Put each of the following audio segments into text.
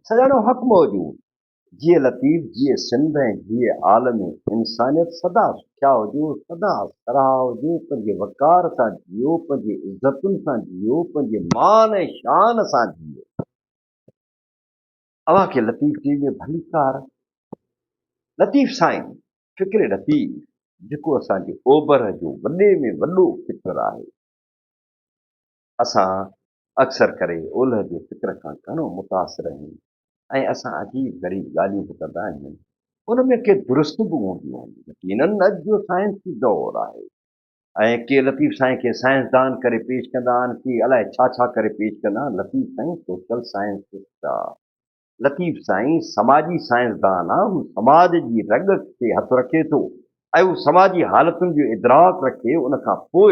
سڄاڻو حق موجود. جيئي لطيف، جيئي سنڌ ۽ جيئي عالم انسانيت سدا سکيا هجو، سدا سرها هجو، پنهنجي وقار سان جيئو، پنهنجي عزتن سان جيئو، پنهنجي مان ۽ شان سان جيئو. اوهان کي لطيف ٽي وي ۾ ڀليڪار. لطيف سائين، فڪر لطيف، جيڪو اسان جي اوڀر جو وڏي ۾ وڏو فڪر آهي. اسان اڪثر ڪري اولهه جي فڪر کان گهڻو متاثر آهيون ۽ اسان عجيب غريب ڳالهيون به ڪندا آهيون. ان ۾ ڪي درست به هونديون آهن. يقينن اڄ جو سائنسي دور آهي ۽ ڪي لطيف سائين کي سائنسدان ڪري پيش ڪندا آهن، ڪي الائي ڇا ڇا ڪري پيش ڪندا آهن. لطيف سائين سوشل سائنسسٽ آ. لطيف سائين سماجي سائنسدان آ، هو سماج جي رڳ کي هٿ رکي ٿو ۽ هو سماجي حالتن جو ادراڪ رکي ان کان پوء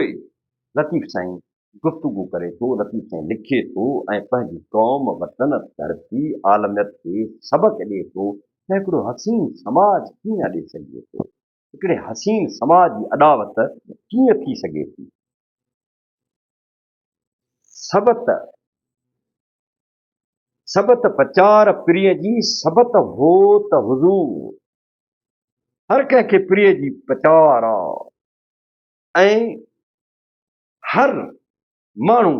لطيف سائين گفتگو ڪري ٿو، لطيف سائين لکي ٿو ۽ پنهنجي قوم، وطن، ڌرتي، عالميت کي سبق ڏئي ٿو ته هڪڙو حسين سماج ڪيئن اڏي سگهجي ٿو، هڪڙي حسين سماج جي اڏاوت ڪيئن ٿي سگهي ٿي. سبت سبت پچار پرينء جي، سبت هوت حضور. هر ڪنهن کي پرينء جي پچار آ ۽ هر ماڻهو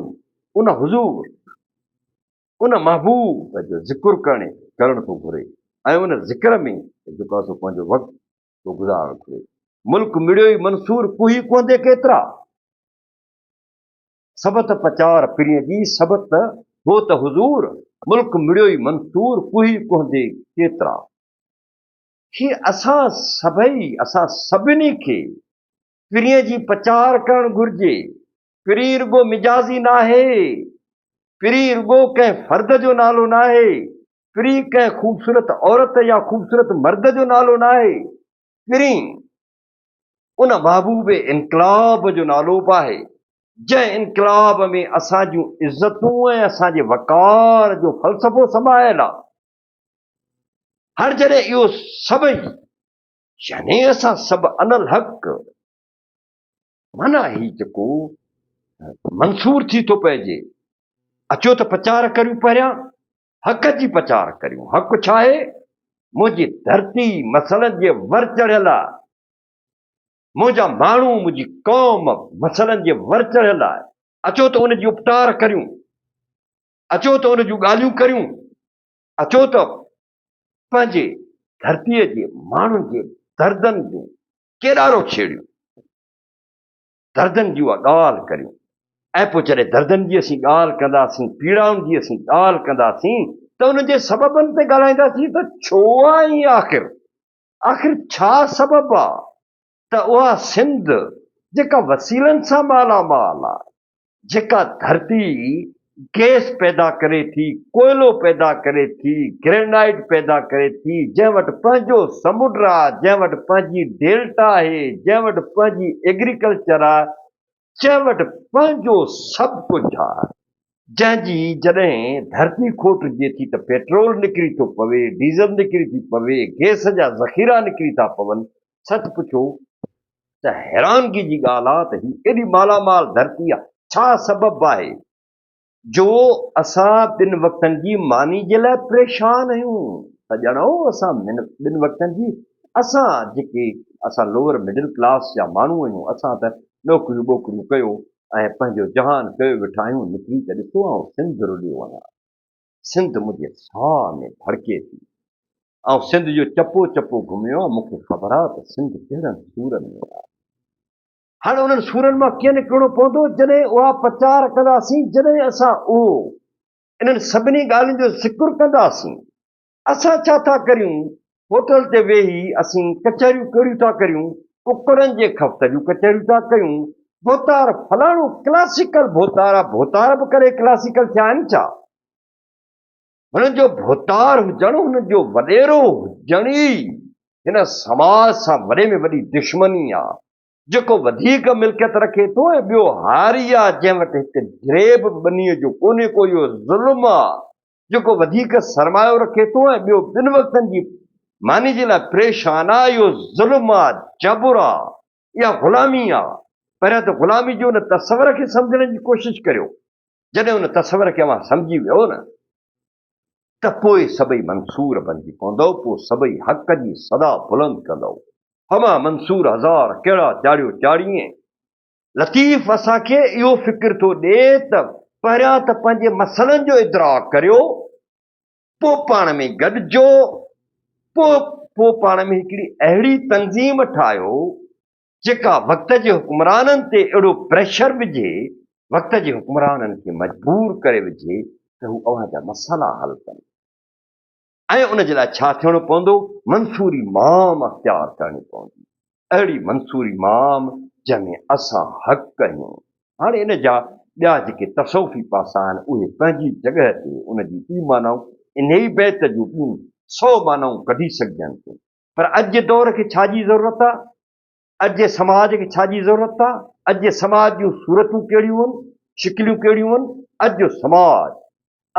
ان حضور، ان محبوب جو ذڪر ڪرڻ ٿو گهري ۽ ان ذڪر ۾ جيڪو آهي سو پنهنجو وقت ٿو گذارڻ گهري. ملڪ مڙيوئي منصور ڪوهي ڪوهندي ڪيترا. سبت پچار پرينء جي سبت هو ته حضور، ملڪ مڙيوئي منصور ڪوهي ڪوهندي ڪيترا. هي اسان سڀئي، اسان سڀني کي پرينء جي پچار ڪرڻ گهرجي. پرين رڳو مجازي ناهي. پرين رڳو ڪنهن فرد جو نالو ناهي. پرين ڪنهن خوبصورت عورت يا خوبصورت مرد جو نالو ناهي. پرين ان محبوب انقلاب جو نالو به آهي، جنهن انقلاب ۾ اسان جون عزتون ۽ اسان جي وقار جو فلسفو سمايل آهي. هر جڏهن اهو سڀئي يعني اسان سڀ انا الحق معنيٰ هي جيڪو منصور ٿي ٿو پئجي اچو ته پچار ڪريون پهريان حق جي پچار ڪريون حق ڇا آهي منهنجي ڌرتي مسئلن جي ور چڙهيل آهي منهنجا ماڻهو منهنجي قوم مسئلن جي ور چڙهيل آهي اچو ته ان جي اپٽار ڪريون اچو ته ان جون ڳالهيون ڪريون اچو ته پنهنجي ڌرتيء جي ماڻهن جي دردن جون ڪيڏارو ڇيڙيون، دردن جي اها ڳالهه ڪريون ۽ پوء جڏهن دردن جي اسين ڳالهه ڪنداسين، پيڙائن جي اسين ڳالهه ڪنداسين ته انهن جي سببن تي ڳالهائينداسين ته ڇو آ ائين آخر؟ آخر ڇا سبب آ ته اها سنڌ جيڪا وسيلن سان مالا مال آ، جيڪا ڌرتي گئس پيدا ڪري ٿي، ڪوئلو پيدا ڪري ٿي، گرينائيٽ پيدا ڪري ٿي، جنهن وٽ پنهنجو سمنڊ آ، جنهن وٽ پنهنجي ڊيلٽا آهي، جنهن وٽ پنهنجي ايگريڪلچر آ، جنهن وٽ پنهنجو سڀ ڪجهه آ، جنهن جي جڏهن ڌرتي کوٽجي ٿي ته پيٽرول نڪري ٿو پوي، ڊيزل نڪري ٿي پوي، گئس جا ذخيرا نڪري ٿا پون، سچ پڇو ته حيرانگي جي ڳالهه آ ته هي ايڏي مالا مال ڌرتي آ، ڇا سبب آهي جو اسان ٻن وقتن جي ماني جي لاء پريشان آهيون؟ سڄڻو اسان ٻن وقتن جي اسان جيڪي اسان لوئر مڊل ڪلاس جا ماڻهو آهيون اسان ته نوڪريون ٻوڪريون ڪيو ۽ پنهنجو جهان ڪيو ويٺا آهيون، نڪري ته ڏسو آئون سنڌ رليو آهيان. سنڌ منهنجي ساهه ۾ ڌڙڪي ٿي. آئون سنڌ جو چپو چپو گهميو آهيان، مون کي خبر آهي ته سنڌ ڪهڙن سورن ۾ آهي. هاڻي انهن سورن مان ڪيئن نڪرڻو پوندو، جڏهن اها پچار ڪنداسين، جڏهن اسان اهو انهن سڀني ڳالهين جو ذڪر ڪنداسين. اسان ڇا ٿا ڪريون، هوٽل تي ويهي اسين ڪچهريون ڪهڙيون ٿا ڪريون، ڪڪڙن جي کفت جون ڪچهريون ٿا ڪيون، ڀوتار فلاڻو ڪلاسيڪل ڀوتار آ، ڀوتار به ڪڏهن ڪلاسيڪل ٿيا آهن ڇا؟ هنن جو ڀوتار هجڻ، هنن جو وڏيرو هجڻ ئي هن سماج سان وڏي ۾ وڏي دشمني آ. جيڪو وڌيڪ ملڪيت رکي ٿو ۽ ٻيو هاري آ جنهن وٽ هڪ جريب به ٻنيء جو ڪونهي ڪو اهو ظلم آ جيڪو وڌيڪ سرمايو رکي ٿو ۽ ٻيو ٻن وقتن جي ماني جي لاء پريشان آ اهو ظلم آ جبر آ اها غلامي آ پهريان ته غلامي جي ان تصور کي سمجهڻ جي ڪوشش ڪريو جڏهن ان تصور کي اوهان سمجهي ويو نه. ته پوء سڀئي منصور بنجي پوندؤ، پوء سڀئي حق جي صدا بلند ڪندؤ. هما منصور هزار ڪهڙا چاڙهيو چاڙهين. لطيف اسان کي اهو فڪر ٿو ڏئي ته پهريان ته پنهنجي مسئلن جو ادراڪ ڪريو، پوء پاڻ ۾ گڏجو، پوء پوء پاڻ ۾ هڪڙي اهڙي تنظيم ٺاهيو، جيڪا وقت جي حڪمرانن تي اهڙو پريشر وجهي، وقت جي حڪمرانن کي مجبور ڪري وجهي ته هو اوهان جا مسئلا حل ڪن. ۽ ان جي لاء ڇا ٿيڻو پوندو؟ منصوري مام اختيار ڪرڻي پوندي. اهڙي منصوري مام جنهن ۾ اسان حق آهيون. هاڻي ان جا ٻيا جيڪي تصوفي پاسا آهن اهي پنهنجي جڳهه تي ان جون ٻيون معنائون انهيء بيت جون ٻيون سئو معنائون ڪڍي سگهجن ٿيون. پر اڄ جي دور کي ڇا جي ضرورت آ؟ اڄ جي سماج کي ڇا جي ضرورت آ؟ اڄ جي سماج جون صورتون ڪهڙيون آهن؟ شڪليون ڪهڙيون آهن؟ اڄ جو سماج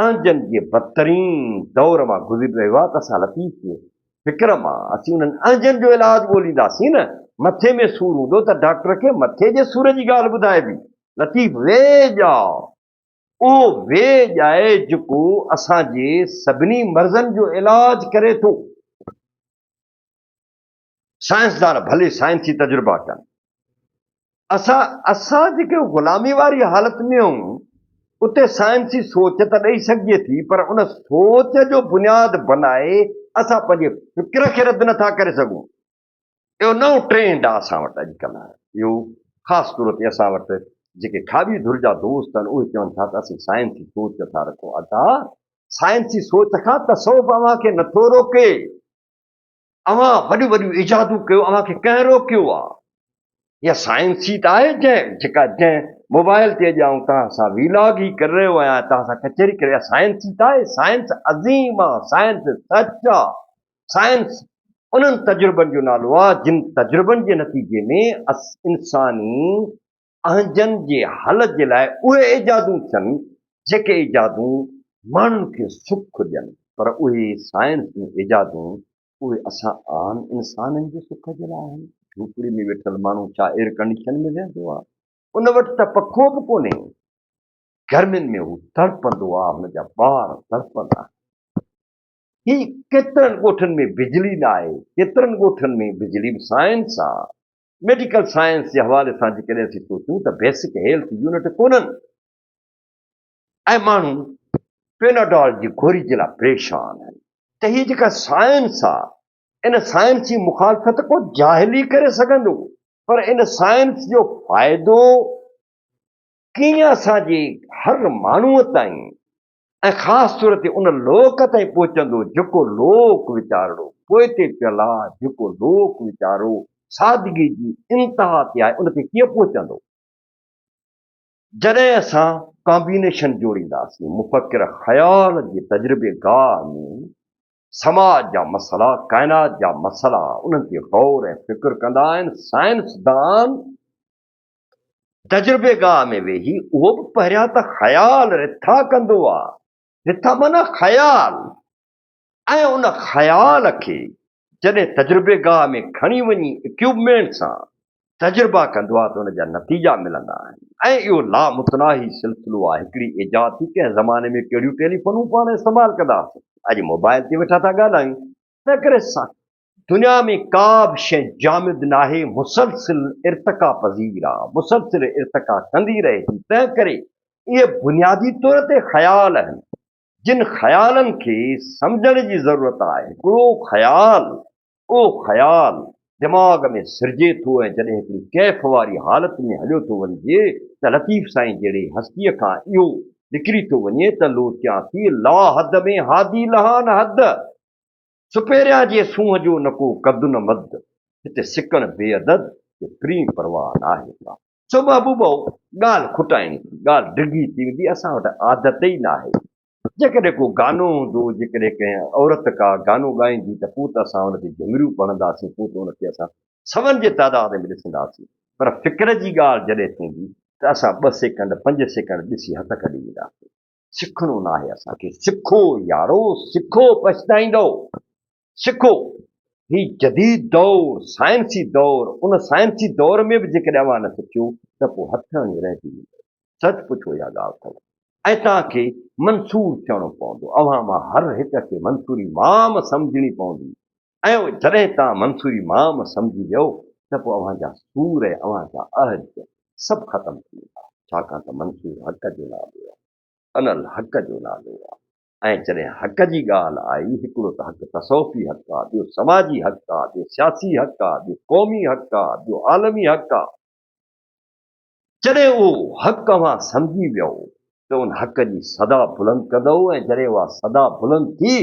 اهنجن جي بدترين دور مان گذري رهيو آ ته اسان لطيف جي فڪر مان اسين انهن اهنجن جو علاج ڳولينداسين نه. مٿي ۾ سور هوندو ته ڊاڪٽر کي مٿي جي سور جي ڳالهه ٻڌائبي. لطيف ويڄ آ. اهو ويڄ آهي جيڪو اسان جي سڀني مرضن جو علاج ڪري ٿو. سائنسدان ڀلي سائنسي تجربا ڪن. اسان اسان جيڪي غلامي واري حالت ۾ آهيون اتي سائنسي سوچ ته ڏئي سگهجي ٿي پر ان سوچ جو بنياد بنائي اسان پنهنجي فڪر کي رد نٿا ڪري سگهون. اهو نئون ٽرينڊ آهي اسان وٽ اڄڪلهه. اهو خاص طور تي اسان وٽ جيڪي کاٻي ڌر جا دوست آهن اهي چون ٿا ته اسين سائنسي سوچ ٿا رکون. ادا سائنسي سوچ کان تصوف اوهان کي نٿو روڪي. اوهان وڏيون وڏيون ايجادون ڪيو اوهان کي ڪنهن روڪيو آهي؟ اها سائنس ئي ته آهي جنهن جيڪا جنهن موبائل تي اڄ آئون توهان سان ويلاگ ئي ڪري رهيو آهيان توهان سان ڪچهري ڪري اها سائنس ئي ته آهي. سائنس عظيم آهي، سائنس سچ آهي. سائنس انهن تجربن جو نالو آهي جن تجربن جي نتيجي ۾ انساني اهنجن جي حل جي لاء اهي ايجادون ٿين جيڪي ايجادون ماڻهن کي سک ڏين پر اهي سائنس جون ايجادون اهي اسان عام انسانن جي سک جي لاء آهن. جهوپڙي ۾ ويٺل ماڻهو ڇا ايئر ڪنڊيشن ۾ ويهندو آهي؟ ان وٽ ته پکو به ڪونهي. گرمين ۾ هو تڙپندو آهي، هن جا ٻار تڙپندا آهن. هي ڪيترن ڳوٺن ۾ بجلي نه آهي، ڪيترن ڳوٺن ۾ بجلي به سائنس آ، ميڊيڪل سائنس جي حوالي سان جيڪڏهن اسين سوچون ته بيسڪ هيلٿ يونٽ ڪونهن ۽ ماڻهو پيناڊول جي گوري جي لاء پريشان آهن ته هي جيڪا سائنس آ ان سائنس جي مخالفت ڪو جاهل ئي ڪري سگهندو پر ان سائنس جو فائدو ڪيئن اسان جي هر ماڻهوء تائين ۽ خاص طور تي ان لوڪ تائين پهچندو جيڪو لوڪ ويچارڙو پوئتي پيل آ، جيڪو لوڪ ويچارو سادگي جي انتها تي آهي ان تي ڪيئن پهچندو؟ جڏهن اسان ڪامبينيشن جوڙينداسين مفڪر خيال جي تجربي گاهه ۾ سماج جا مسئلا، ڪائنات جا مسئلا انهن تي غور ۽ فڪر ڪندا آهن، سائنسدان تجربي گاهه ۾ ويهي اهو به پهريان ته خيال رٿا ڪندو آ، رٿا معنيٰ خيال ۽ ان خيال کي جڏهن تجربي گاهه ۾ کڻي وڃي اڪيوپمينٽ سان تجربا ڪندو آ ته ان جا نتيجا ملندا آهن ۽ اهو لامتناهي سلسلو آ، هڪڙي ايجاد ٿي ڪنهن زماني ۾ ڪهڙيون ٽيليفونون پاڻ استعمال ڪندا هئاسين اڄ موبائل تي ويٺا ٿا ڳالهايون تنهنڪري دنيا ۾ ڪا به شيء جامد ناهي، مسلسل ارتقا پذير آ، مسلسل ارتقا ڪندي رهي ٿي، تنهنڪري اهي بنيادي طور تي خيال آهن، جن خيالن کي سمجهڻ جي ضرورت آهي، هڪڙو خيال، اهو خيال دماغ ۾ سرجي ٿو ۽ جڏهن هڪڙي ڪيف واري حالت ۾ هليو ٿو وڃجي ته لطيف سائين جهڙي هستيء کان اهو نڪري ٿو وڃي ته لوچيان ٿي لا حد ۾ هادي لهان حد. سپهريان جي سونهن جو نه ڪو قد نه مد، هتي سڪڻ بي عدد جي پرين پرواهه ناهي ڪا. سو محبوبؤ ڳالهه کٽائڻي ٿي، ڳالهه ڊگهي ٿي ويندي، اسان وٽ عادت ئي ناهي. جيڪڏهن ڪو گانو هوندو، جيڪڏهن ڪنهن عورت ڪا گانو ڳائيندي ته پوء ته اسان ان تي جهمريون پڙهنداسين، پوء ته ان کي اسان سون جي تعداد ۾ ڏسنداسين، پر فڪر جي ڳالهه جڏهن ٿيندي ته اسان ٻه سيڪنڊ، پنج سيڪنڊ ڏسي هٿ ڪڍي وينداسين. سکڻو ناهي اسان کي سکو يارو سکو پڇتائيندؤ سکو هي جديد دور سائنسي دور ان سائنسي دور ۾ به جيڪڏهن اوهان نه سکيو ته پوء هٿ هڻي رهجي ويندؤ سچ پڇو اها ڳالهه اٿو. ۽ توهان کي منصور ٿيڻو پوندو. اوهان مان هر هڪ کي منصوري مام سمجهڻي پوندي ۽ جڏهن توهان منصوري مام سمجهي ويو ته پوء اوهان جا سور ۽ اوهان جا اهج سڀ ختم ٿي ويندا، ڇاڪاڻ ته منصور حق جو نالو آهي، انا الحق جو نالو آهي ۽ جڏهن حق جي ڳالهه آئي، هڪڙو ته حق تصوفي حق آهي، ٻيو سماجي حق آهي، ٻيو سياسي حق آهي، ٻيو قومي حق آهي، ٻيو عالمي حق آهي. جڏهن اهو حق اوهان سمجهي ويئو ته ان حق جي صدا بلند ڪندؤ ۽ جڏهن اها صدا بلند ٿي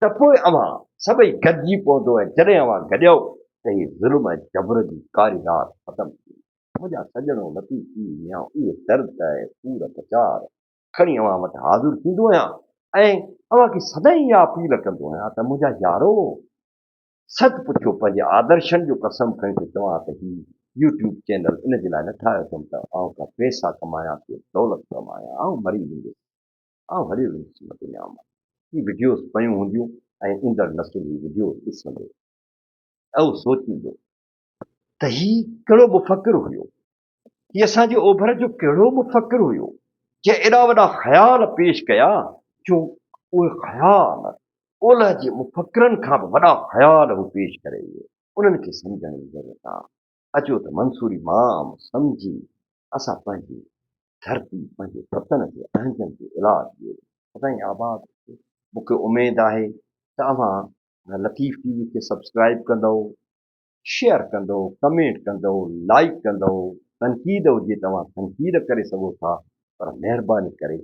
ته پوء اوهان سڀئي گڏجي پوندو ۽ جڏهن اوهان گڏيؤ ته هي ظلم ۽ جبر جي ڪاري رات ختم ٿي ويندي. منهنجا سڄڻو لطيف پير ميان اهي درد ۽ سور پچار کڻي اوهان وٽ حاضر ٿيندو آهيان ۽ اوهان کي سدائين اها اپيل ڪندو آهيان ته منهنجا يارو! سچ پڇو پنهنجي آدرشن جو قسم کڻي ٿو چوان ته هي يوٽيوب چينل ان جي لاء نه ٺاهيو اٿم ته آئون ڪا پئسا ڪمايان ڪو دولت ڪمايان آئون مري ويندس آئون هليو ويندس هن دنيا مان هي وڊيوز پيون هونديون ۽ ايندڙ نسل هي وڊيوز ڏسندو ۽ اهو سوچيندو ته هي ڪهڙو مفڪر هيو هي اسان جي اوڀر جو ڪهڙو مفڪر هيو جنهن ايڏا وڏا خيال پيش ڪيا جو اهي خيال اولهه جي مفڪرن کان به وڏا خيال هو پيش ڪري ويو. انهن کي سمجهڻ جي ضرورت آ. اچو ته منصوري مام سمجهي اسان پنهنجي ڌرتي، پنهنجي وطن جي اهنجن جو علاج ڳوليون. سدائين آباد هجو. مون کي اميد آهي ته اوهان لطيف ٽي وي کي سبسڪرائيب ڪندؤ. شيئر ڪندو، ڪمينٽ ڪندو، لائيڪ ڪندو، تنقيد هجي ته اوهان تنقيد ڪري سگهو ٿا پر مهرباني ڪري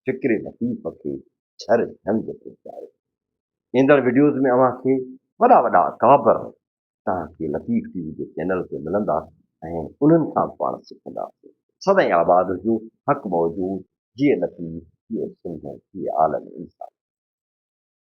فڪر لطيف کي جھر جھنگ پهچايو. ايندڙ وڊيوز ۾ اوهان کي وڏا وڏا اڪابر توهان کي لطيف ٽي وي جي چينل تي ملندا ۽ انهن کان به پاڻ سکنداسين. سدائين آباد هجو، حق موجود، جيئي لطيف، جيئي سنڌ، جيئي عالم انسانيت.